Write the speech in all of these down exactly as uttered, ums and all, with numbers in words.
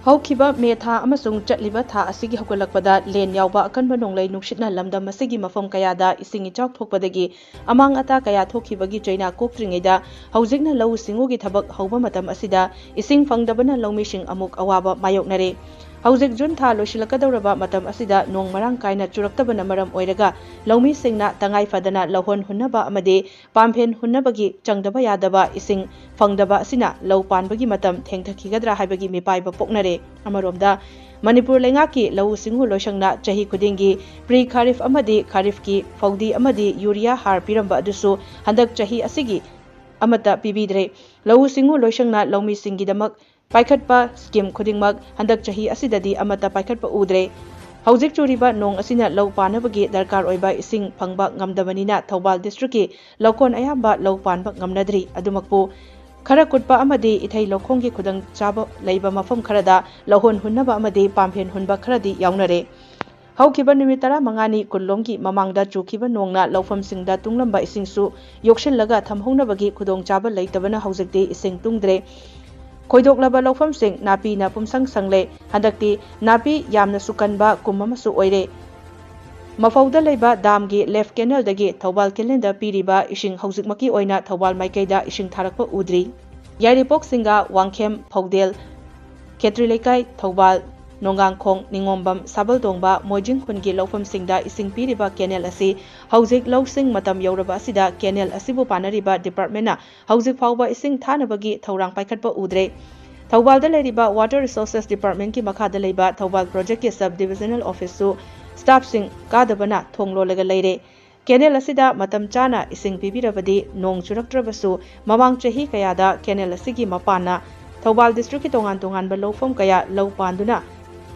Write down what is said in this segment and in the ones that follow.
ꯍꯧꯈꯤꯕ ꯃꯦ ꯊꯥ ꯑꯃꯁꯨꯡ ꯆꯠꯂꯤꯕ ꯊꯥ ꯑꯁꯤꯒꯤ ꯍꯧꯒꯠꯂꯛꯄꯗ ꯂꯦꯟ ꯌꯥꯎꯕ ꯑꯀꯟꯕ ꯅꯣꯡꯂꯩ ꯅꯨꯡꯁꯤꯠꯅ ꯂꯝꯗꯝ ꯑꯁꯤꯒꯤ ꯃꯐꯝ ꯀꯌꯥꯗ ꯏꯁꯤꯡ ꯏꯆꯥꯎ ꯊꯣꯛꯄꯗꯒꯤ ꯑꯃꯥꯡ ꯑꯇꯥ ꯀꯌꯥ ꯊꯣꯛꯈꯤꯕꯒꯤ ꯆꯩꯅꯥ ꯀꯣꯛꯇ꯭ꯔꯤꯉꯩꯗ ꯍꯧꯖꯤꯛꯅ ꯂꯧꯎ ꯁꯤꯡꯎꯒꯤ ꯊꯕꯛ ꯍꯧꯕ ꯃꯇꯝ ꯑꯁꯤꯗ ꯏꯁꯤꯡ ꯐꯪꯗꯕꯅ ꯂꯧꯃꯤꯁꯤꯡ ꯑꯃꯨꯛ ꯑꯋꯥꯕ ꯃꯥꯌꯣꯛꯅꯔꯦ꯫ ꯍꯧꯖꯤꯛ ꯖꯨꯟ ꯊꯥ ꯂꯣꯏꯁꯤꯜꯂꯛꯀꯗꯧꯔꯕ ꯃꯇꯝ ꯑꯁꯤꯗ ꯅꯣꯡ ꯃꯔꯥꯡ ꯀꯥꯏꯅ ꯆꯨꯔꯛꯇꯕꯅ ꯃꯔꯝ ꯑꯣꯏꯔꯒ ꯂꯧꯃꯤꯁꯤꯡꯅ ꯇꯉꯥꯏ ꯐꯗꯅ ꯂꯧꯍꯣꯟ ꯍꯨꯟꯅꯕ ꯑꯃꯗꯤ ꯄꯥꯝꯐꯦꯟ ꯍꯨꯟꯅꯕꯒꯤ ꯆꯪꯗꯕ ꯌꯥꯗꯕ ꯏꯁꯤꯡ ꯐꯪꯗꯕ ꯑꯁꯤꯅ ꯂꯧ ꯄꯥꯟꯕꯒꯤ ꯃꯇꯝ ꯊꯦꯡꯊꯈꯤꯒꯗ꯭ꯔꯥ ꯍꯥꯏꯕꯒꯤ ꯃꯤꯄꯥꯏꯕ ꯄꯣꯛꯅꯔꯦ꯫ ꯑꯃꯔꯣꯝꯗ, ꯃꯅꯤꯄꯨꯔ ꯂꯩꯉꯥꯛꯀꯤ ꯂꯧꯎ ꯁꯤꯡꯎ ꯂꯣꯏꯁꯪꯅ ꯆꯍꯤ ꯈꯨꯗꯤꯡꯒꯤ ꯄ꯭ꯔꯤ ꯈꯥꯔꯤꯐ ꯑꯃꯗꯤ ꯈꯥꯔꯤꯐꯀꯤ ꯐꯧꯗꯤ ꯑꯃꯗꯤ ꯌꯨꯔꯤꯌꯥ ꯍꯥꯔ ꯄꯤꯔꯝꯕ ꯑꯗꯨꯁꯨ ꯍꯟꯗꯛ ꯆꯍꯤ ꯑꯁꯤꯒꯤ ꯑꯃꯠꯇ ꯄꯤꯕꯤꯗ꯭ꯔꯦ꯫ ꯂꯧꯎ ꯁꯤꯡꯎ ꯂꯣꯏꯁꯪꯅ ꯂꯧꯃꯤꯁꯤꯡꯒꯤꯗꯃꯛ ꯄꯥꯏꯈꯠꯄ ꯁ꯭ꯀꯤꯝ ꯈꯨꯗꯤꯡꯃꯛ ꯍꯟꯗꯛ ꯆꯍꯤ ꯑꯁꯤꯗꯗꯤ ꯑꯃꯠꯇ ꯄꯥꯏꯈꯠꯄ ꯎꯗ꯭ꯔꯦ꯫ ꯍꯧꯖꯤꯛ ꯆꯨꯔꯤꯕ ꯅꯣꯡ ꯑꯁꯤꯅ ꯂꯧ ꯄꯥꯅꯕꯒꯤ ꯗꯔꯀꯥꯔ ꯑꯣꯏꯕ ꯏꯁꯤꯡ ꯐꯪꯕ ꯉꯝꯗꯕꯅꯤꯅ ꯊꯧꯕꯥꯜ ꯗꯤꯁꯇ꯭ꯔꯤꯛꯀꯤ ꯂꯧꯀꯣꯟ ꯑꯌꯥꯝꯕ ꯂꯧ ꯄꯥꯟꯕ ꯉꯝꯅꯗ꯭ꯔꯤ꯫ ꯑꯗꯨꯃꯛꯄꯨ ꯈꯔ ꯀꯨꯠꯄ ꯑꯃꯗꯤ ꯏꯊꯩ ꯂꯧꯈꯣꯡꯒꯤ ꯈꯨꯗꯣꯡꯆꯥꯕ ꯂꯩꯕ ꯃꯐꯝ ꯈꯔꯗ ꯂꯧꯍꯣꯟ ꯍꯨꯟꯅꯕ ꯑꯃꯗꯤ ꯄꯥꯝꯐꯦꯟ ꯍꯨꯟꯕ ꯈꯔꯗꯤ ꯌꯥꯎꯅꯔꯦ꯫ ꯍꯧꯈꯤꯕ ꯅꯨꯃꯤꯠ ꯇꯔꯥꯃꯉꯥꯅꯤ ꯀꯨꯟꯂꯣꯝꯒꯤ ꯃꯃꯥꯡꯗ ꯆꯨꯈꯤꯕ ꯅꯣꯡꯅ ꯂꯧꯐꯝꯁꯤꯡꯗ ꯇꯨꯡꯂꯝꯕ ꯏꯁꯤꯡꯁꯨ ꯌꯣꯛꯁꯤꯜꯂꯒ ꯊꯝꯍꯧꯅꯕꯒꯤ ꯈꯨꯗꯣꯡꯆꯥꯕ ꯂꯩꯇꯕꯅ ꯍꯧꯖꯤꯛꯇꯤ ꯏꯁꯤꯡ ꯇꯨꯡꯗ꯭ꯔꯦ꯫ ꯈꯣꯏꯗꯣꯛꯂꯕ ꯂꯧꯐꯝꯁꯤꯡ ꯅꯥꯄꯤꯅ ꯄꯨꯝꯁꯪ ꯁꯪꯂꯦ꯫ ꯍꯟꯗꯛꯇꯤ ꯅꯥꯄꯤ ꯌꯥꯝꯅꯁꯨ ꯀꯟꯕ ꯀꯨꯝ ꯑꯃꯁꯨ ꯑꯣꯏꯔꯦ꯫ ꯃꯐꯧꯗ ꯂꯩꯕ ꯗꯥꯝꯒꯤ ꯂꯦꯐ ꯀꯦꯅꯦꯜꯗꯒꯤ ꯊꯧꯕꯥꯜ ꯀꯦꯅꯦꯜꯗ ꯄꯤꯔꯤꯕ ꯏꯁꯤꯡ ꯍꯧꯖꯤꯛꯃꯛꯀꯤ ꯑꯣꯏꯅ ꯊꯧꯕꯥꯜ ꯃꯥꯏꯀꯩꯗ ꯏꯁꯤꯡ ꯊꯥꯔꯛꯄ ꯎꯗ꯭ꯔꯤ꯫ ꯌꯥꯏꯔꯤꯄꯣꯛ ꯁꯤꯡꯒꯥ, ꯋꯥꯡꯈꯦꯝ, ꯐꯧꯗꯦꯜ, ꯈꯦꯇ꯭ꯔꯤ ꯂꯩꯀꯥꯏ, ꯊꯧꯕꯥꯜ, ꯅꯣꯡꯒꯥꯡꯈꯣꯡ, ꯅꯤꯉꯣꯝꯕꯝ, ꯁꯥꯕꯜꯗꯣꯡꯕ, ꯃꯣꯏꯖꯤꯡ ꯈꯨꯟꯒꯤ ꯂꯧꯐꯝꯁꯤꯡꯗ ꯏꯁꯤꯡ ꯄꯤꯔꯤꯕ ꯀꯦꯅꯦꯜ ꯑꯁꯤ ꯍꯧꯖꯤꯛ ꯂꯧꯁꯤꯡ ꯃꯇꯝ ꯌꯧꯔꯕ ꯑꯁꯤꯗ ꯀꯦꯅꯦꯜ ꯑꯁꯤꯕꯨ ꯄꯥꯟꯅꯔꯤꯕ ꯗꯤꯄꯥꯔꯠꯃꯦꯟꯅ ꯍꯧꯖꯤꯛ ꯐꯥꯎꯕ ꯏꯁꯤꯡ ꯊꯥꯅꯕꯒꯤ ꯊꯧꯔꯥꯡ ꯄꯥꯏꯈꯠꯄ ꯎꯗ꯭ꯔꯦ꯫ ꯊꯧꯕꯥꯜꯗ ꯂꯩꯔꯤꯕ ꯋꯥꯇꯔ ꯔꯤꯁꯣꯔꯁꯦꯁ ꯗꯤꯄꯥꯔꯠꯃꯦꯟꯒꯤ ꯃꯈꯥꯗ ꯂꯩꯕ ꯊꯧꯕꯥꯜ ꯄ꯭ꯔꯣꯖꯦꯛꯀꯤ ꯁꯕ ꯗꯤꯕꯤꯖꯅꯦꯜ ꯑꯣꯐꯤꯁꯁꯨ ꯁ꯭ꯇꯥꯐꯁꯤꯡ ꯀꯥꯗꯕꯅ ꯊꯣꯡ ꯂꯣꯜꯂꯒ ꯂꯩꯔꯦ꯫ ꯀꯦꯅꯦꯜ ꯑꯁꯤꯗ ꯃꯇꯝ ꯆꯥꯅ ꯏꯁꯤꯡ ꯄꯤꯕꯤꯔꯕꯗꯤ ꯅꯣꯡ ꯆꯨꯔꯛꯇ꯭ꯔꯕꯁꯨ ꯃꯃꯥꯡ ꯆꯍꯤ ꯀꯌꯥꯗ ꯀꯦꯅꯦꯜ ꯑꯁꯤꯒꯤ ꯃꯄꯥꯟꯅ ꯊꯧꯕꯥꯜ ꯗꯤꯁꯇ꯭ꯔꯤꯛꯀꯤ ꯇꯣꯉꯥꯟ ꯇꯣꯉꯥꯟꯕ ꯂꯧꯐꯝ ꯀꯌꯥ ꯂꯧ ꯄꯥꯟꯗꯨꯅ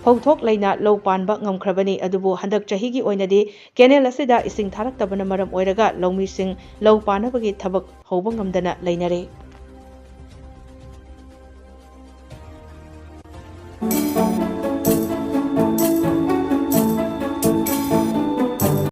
ꯐꯧꯊꯣꯛ ꯂꯩꯅ ꯂꯧ ꯄꯥꯟꯕ ꯉꯝꯈ꯭ꯔꯕꯅꯤ꯫ ꯑꯗꯨꯕꯨ ꯍꯟꯗꯛ ꯆꯍꯤꯒꯤ ꯑꯣꯏꯅꯗꯤ ꯀꯦꯅꯦꯜ ꯑꯁꯤꯗ ꯏꯁꯤꯡ ꯊꯥꯔꯛꯇꯕꯅ ꯃꯔꯝ ꯑꯣꯏꯔꯒ ꯂꯧꯃꯤꯁꯤꯡ ꯂꯧ ꯄꯥꯟꯅꯕꯒꯤ ꯊꯕꯛ ꯍꯧꯕ ꯉꯝꯗꯅ ꯂꯩꯅꯔꯦ꯫